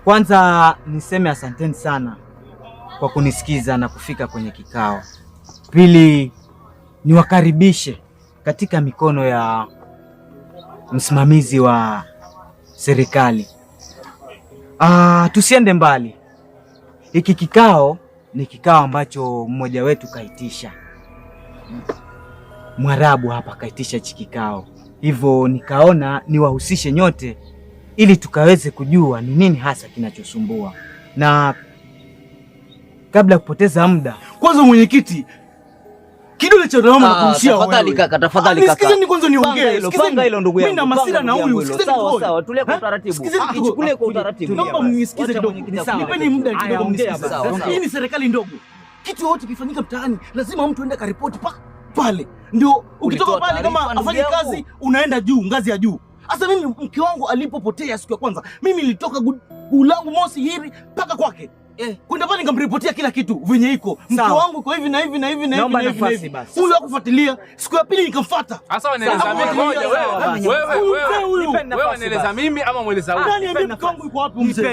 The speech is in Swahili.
Kwanza niseme asanteni sana kwa kunisikiza na kufika kwenye kikao. Pili, niwakaribishe katika mikono ya msimamizi wa serikali. Tusiende mbali. Hiki kikao ni kikao ambacho mmoja wetu kaitisha. Mwarabu hapa kaitisha hichi kikao, hivyo nikaona niwahusishe nyote ili tukaweze kujua ni nini hasa kinachosumbua. Na kabla ya kupoteza muda, Kwanza mwenyekiti, kidole cha lawama nakurushia wewe. Tafadhali kaka, tafadhali kaka. Nisikizeni kwanza niongee. Panga hilo ndugu yangu. Mimi na masira na huyu. Sikizeni. Sawa sawa, tulia kwa utaratibu. Sikizeni kidogo. Ichukulie kwa utaratibu. Naomba mnisikize kidogo. Nipeni muda kidogo mnisikize. Hii ni serikali ndogo. Kitu yote kifanyika mtaani lazima mtu aende karipoti pale. Ndio ukitoka pale kama afanye kazi unaenda juu, ngazi ya juu. Sasa mimi mke wangu alipopotea siku ya kwanza, mimi nilitoka gulangu mosi hili mpaka kwake. Kwenda pale nikamripotia kila kitu venye iko. Mke wangu iko hivi na hivi na hivi na hivi na hivi. Huyu hakufuatilia. Siku ya pili nikamfuata. Sasa wanaeleza mimi moja wewe. Wewe wewe. Wewe unaeleza mimi ama mweleza huyu? Nani niambie mke wangu yuko wapi mzee?